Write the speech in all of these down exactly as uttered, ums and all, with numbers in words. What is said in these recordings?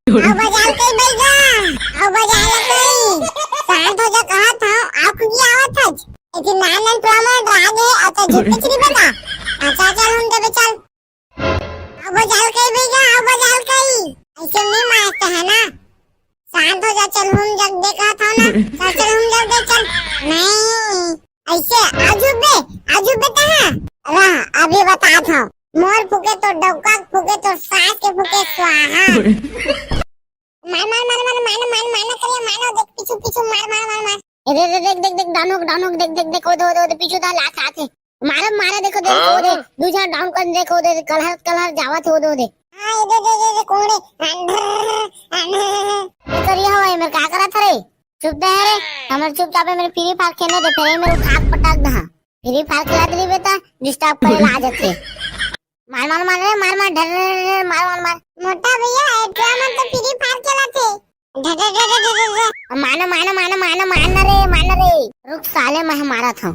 अउ बजा ल कई बइगा, अउ बजा ल कई। शांत हो जा कहत हंव, अउ कुगी आवत हच। एती नान नान टुरा मन राग हे, अउ त झुक पिछरी बता। अच्छा, चल हम देबे, चल। अउ बजा ल कई बइगा, अउ बजा ल कई। अइसे नइ मारत हे ना। शांत हो जा, चल हम जग दे कहत हंव ना। चल, चल हम जग दे, चल। नहीं। अइसे आजू बे, आजू बे कहाँ? रह, अभी बतात हंव। मोर फूके तोर डौका के फूके, तोर सास के फूके, स्वाहा। मार, मार, मार, मार, मार, मार, मार, ना करिया, मार, ना, देख, पीछू, पीछू, मार, मार, मार, मार। ए, दे, दे, देख, देख, देख, डाउन हो, डाउन हो, देख, देख, देख, ओ दे, ओ दे, ओ दे, पीछू दा लात हाथ हे। मार, मार, देखो, देखो, ओ दे, दूसरा डाउन कर, देखो, ओ दे, कलहर, कलहर जावत हे, ओ दे, ओ दे। हाँ, ए दे, दे, दे, दे, कोन रे? अंधर, अंधर। ये करिया हवा हे, मेरे का करत हरे? चुप दे रे, हमर चुपचाप हे, मेरे Free Fire खेलने दे, फिर ये मेरे खाक पटक दहा। Free Fire खेला दे बेटा, disturb करे ला आ जाथे। मार, मार, मार रे, मार, मार, ढर, ढर, ढर, मार, मार, मार। मोटा भैया, ए टुरा मन तो Free Fire खेलत हे। ढर, ढर, ढर, ढर, ढर, ढर। माना, माना, माना, माना, माना रे, माना रे। रुक साले, मैं मारत हंव।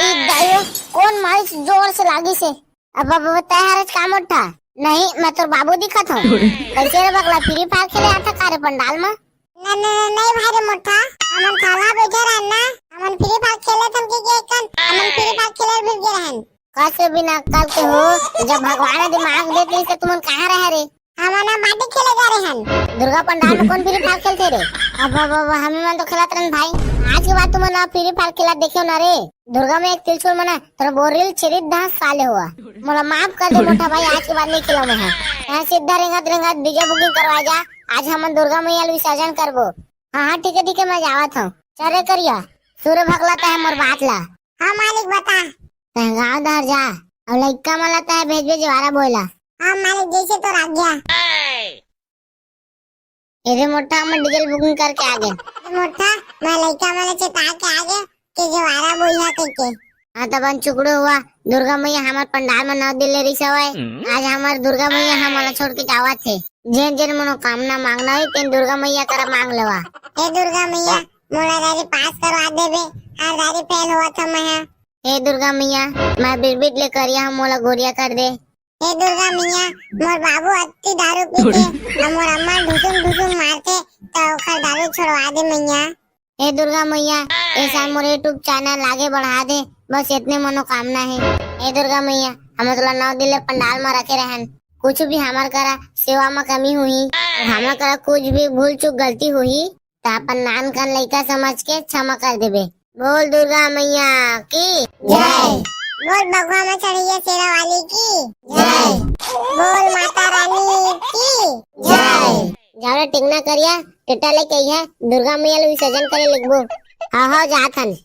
ए दाई, कोन मारिस जोर से लागिस हे? अब, अब, अब तैं हरच का मोटा? नहीं, मैं तोर बाबू दिखत हंव। कइसे रे बगला, Free Fire खेले आथा का रे पंडाल म? न, न, न, नहीं भाई रे मोटा, हमन खाला बइठे रहन ना, हमन Free Fire खेलत हन के, के कन, हमन Free Fire खेले भूल गे रहन। कइसे बिना अक्कल के हो, जब भगवान ह दिमाग देत रहिस त तुमन कहाँ रहे रे? हमन ह बाटी खेले जा रहे हन। दुर्गा पंडाल में कोन Free Fire खेलथे रे? अब, अब, अब, हमें मन तो खेलत रहन भाई। आज के बाद तुमन ह Free Fire खेलत देखेव ना रे। दुर्गा मैया के त्रिशूल मन ह तोर बोरिल छिरित दहा साले हुआ। मोला माफ कर दे मोटा भाई, आज के बाद नहीं खेलव मैं ह। यहाँ सीधा रेंगत रेंगत DJ booking करवा जा। आज हमन दुर्गा मैया ल विसर्जन करबो। हाँ, हाँ, ठीक है, ठीक है, मैं जावत हंव। चल रे करिया, सुरे भगला तैं मोर बात ला। हाँ मालिक, बता। तैं गाँव डहर जा, अउ लइका मन ला तैं भेजबे जवारा बोए ला। हाँ मालिक, जइसे तोर आज्ञा। ए रे मोटा, मैं DJ ल booking करके आ गेंव। ए मोटा, मैं लइका मन ला चेता के आ गेंव के जवारा बोइहा कहिके। हाँ, त बन चुकड़ू हुआ, दुर्गा मैया हमर पंडाल म नौ दिन ले रहिस हवय। आज हमर दुर्गा मैया हमन ला छोड़ के जावत हे। जेन जेन मनोकामना मांगना होही, तेन दुर्गा मैया करा मांग लेवा। हे दुर्गा मैया, मोला दारी पास करवा देबे, हर दारी फेल होवत हंव मैं ह। हे दुर्गा मैया, मैं बिरबिट ले करिया हंव, मोला गोरिया कर दे। हे दुर्गा मैया, मोर बाबू अति दारू पीथे, अउ मोर अम्मा ढुसुम ढुसुम मारथे, त ओखर दारू छोड़वा दे मैया। हे दुर्गा मैया, ए साल मोर YouTube channel आगे बढ़ा दे, बस एतने मनोकामना हे। हे दुर्गा मैया, हमन तोला नौ दिन ले पंडाल म रखे रहन, कुछु भी हमर करा सेवा म कमी होही, अउ हमर करा कुछ भी भूल चूक गलती होही, त अपन नानकन लइका समझ के क्षमा कर देबे। बोल दुर्गा मैया की जय। बोल बघवा में चढ़ैया शेरा वाली की जय। बोल माता रानी की जय। जावड़ा टेंगना करिया, टेटा लेके अइहा, दुर्गा मैया ल विसर्जन करे लेगबो। हाँ, हाँ, जात हन।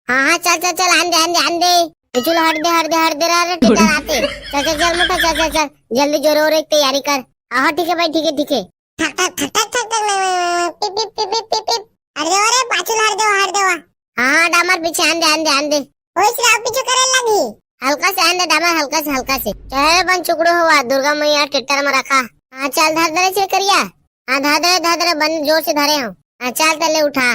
हाँ, हाँ, चल, चल, चल, आन दे, आन दे, आन दे। ए, चल, हट दे, हट दे, हट दे, रे, रे, टेटा आथे। चल, चल, चल, मोटा, चल, चल, चल, जल्दी जोरे ओरे के तैयारी कर। हाँ, हाँ, ठीक है भाई, ठीक है, ठीक है। ठक, ठक, ठक, ठक, ठक, ठक, tip, tip, tip, tip, tip, tip. हट देवा रे, पाछू हट देवा, हट देवा। हाँ, हाँ, डामर पीछे आन दे, आन दे, आन दे। ओइस रे, पीछू करे लगी। हल्का से आन दे डामर, हल्का से, हल्का से। चल बन चुकड़ो हुआ, दुर्गा मैया टेटर में रखा। हाँ, चल धर दे रे, चल करिया। हाँ, धर दे, धर दे, बन जोर से धरे हो। हाँ, चल तले उठा।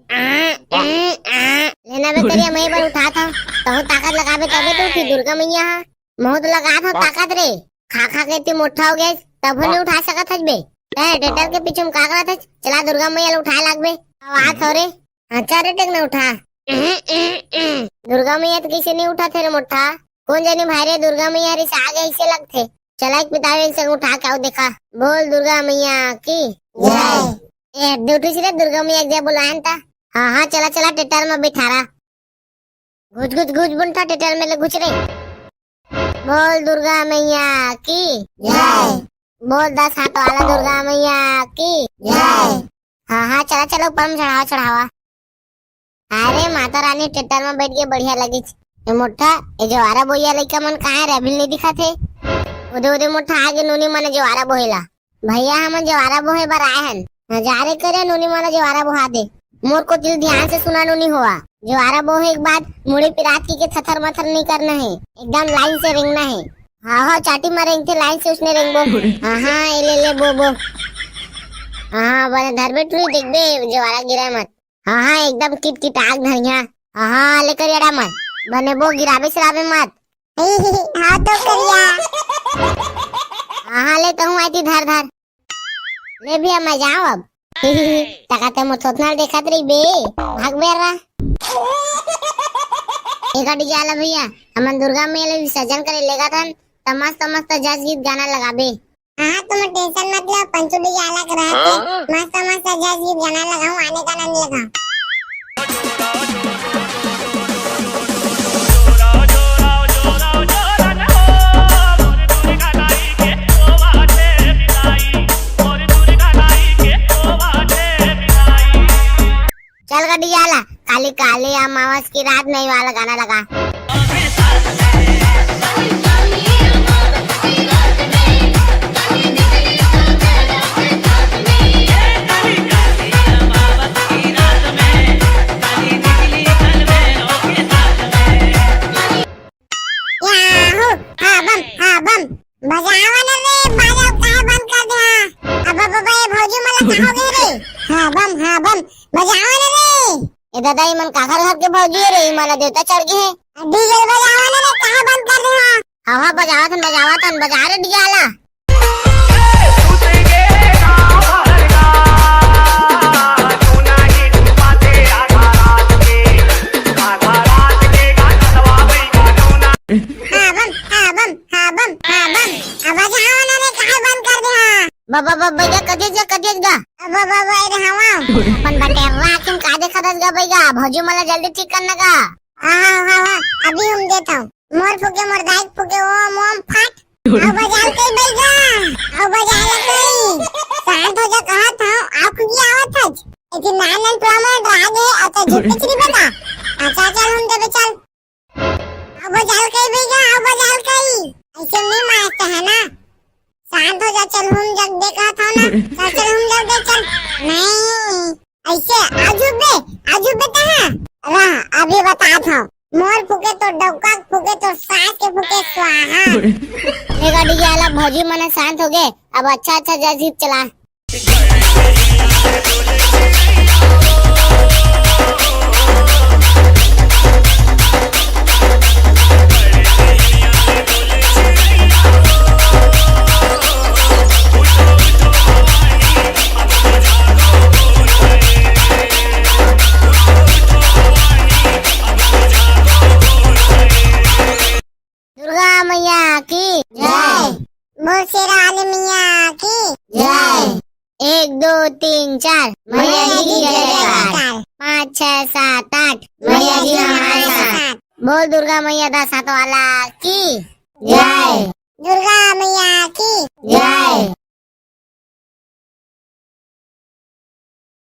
आ, आ, आ। लेना बे करिया, मैं बर उठा था। तहु ताकत लगाबे तबे तो उठी दुर्गा मैया हा। महू तो लगा था ताकत रे। खा खा के तू मोटा हो गए, तब नहीं उठा सकत हस बे। ए, टेटर के पीछे में का करत हस? चला दुर्गा मैया ल उठा लागबे। आवाज हो रे। हाँ, चल रे, टेक ना उठा। दुर्गा मैया तो कइसे नहीं उठा थे रे मोटा? कोन जनी भाई रे, दुर्गा मैया रिसा गे अइसे लगथे। चला एक पितावे इनसे उठा के आओ देखा। बोल दुर्गा मैया की जय। ए, दे उठिस रे दुर्गा मैया के जय बोलायन ता। हाँ, हाँ, चला, चला, टेटर में बिठारा। घुच, घुच, घुच, बुंठा टेटर में ले घुच रे। बोल दुर्गा मैया की जय। बोल दस हाथ वाला दुर्गा मैया की जय। हाँ, हाँ, चला, चला, ऊपर में चढ़ावा, चढ़ावा। अरे, माता रानी टेटर में बैठ के बढ़िया लगिस। ए मोटा, ए जवारा बोइया लइका मन कहाँ रे? अभी नहीं दिखत हे। ओदे, ओदे मोटा आगे नूनी मन जवारा बोहेला। भैया, हमन जवारा बोहे बर आए हन। हाँ, जा रे करे, नूनी मन जवारा बोहा दे। मोर कोति ले ध्यान से सुना नूनी होवा। जवारा बोहे के बाद मुड़ी पिरात की के थथर मथर नहीं करना है, एकदम लाइन से रेंगना है। हाँ, हाँ, चाटी मारे रेंगथे लाइन से उसने रेंगबो। हाँ, हाँ, ए ले, ले, बो, बो। हाँ, हाँ, बने धरबे टुरी, देखबे, जवारा गिरा मत। हाँ, हाँ, एकदम किट किट आग धरिया। हाँ, हाँ, ले करिया डामर। बने बो, गिराबे सिराबे मत। हाँ तो करिया। कहाँ ले तहूँ आती धर धर। ले भैया, मैं जाऊँ अब। टका ते मोर थोथना ल देखत रही बे, भाग बे रा। एक गाड़ी जाला भैया, हमन दुर्गा मैया ल विसर्जन करे लेगत हन, त मस्त मस्त जस गीत गाना लगाबे। हाँ, तुम टेंशन मत लो, पंचू डी आला के रहत हे, हाँ? मस्त मस्त जस गीत गाना लगाऊं, आने का आनंद लेगा। चल गड्डी आला, काली काली अमावस की रात में ये वाला गाना लगा। याहू, हा बम, हा बम। बजावा न रे, बाजा काहे बंद कर दे हा? अब बाबा, ये भौजी मला का हो गए रे? हा बम, हा बम, बजावा न रे। ए दादा, इमन काखर घर के भौजी हे रे? इमन ला देवता चढ़ गए हे। डीजे बजावा न रे, काहे बंद कर दे हा? हाँ, हाँ, बजावत हन, बजावत हन, बजा रे डीजे वाला। हाँ बम, हाँ बम, हाँ बम, हाँ बम। अब बजावा न रे, काहे बंद कर दे हा? बाबा, बाबा, बैगा, कदेज गा, कदेज गा। बाबा, बाबा, रे हवा। अपन बटेरवा आँखी म का देखत हस गा बैगा? भौजी मला जल्दी ठीक करना गा। हाँ, हाँ, हाँ, हाँ, अभी हम देता हूँ। मोर फूके, मोर दाई फूके, ओम, ओम, फट। अउ बजाल कई बैगा, अउ बजाल कई। शांत हो जा कहत हूँ, आँख की आवत हच। इतनी नान नान प्रॉब्लम राग है, अच्छा झूठ कुछ नहीं बता। अच्छा, चल हम देबे, चल। अउ बजाल कई बैगा, अउ बजाल कई। ऐसे नहीं मारते है ना। शांत हो जा, चल हम जग दे कहत हूँ ना। चल, चल हम जग दे, चल। नहीं, ऐसे आजू बे, आजू बे कहाँ? रह, अभी बतात हूँ। मोर फूके तो डौका फूके तो सास के फूके स्वाहा। देखा डीजे वाला भौजी मने शांत हो गए, अब अच्छा अच्छा जय शिव चला। दुर्गा मैया की जय। बोल शेरा वाली मैया की जय। एक, दो, तीन, चार। मैया जी की जयकार। पाँच, छह, सात, आठ। मैया जी हमारे साथ। बोल दुर्गा मैया दस हाथ वाला की जय। दुर्गा मैया की जय।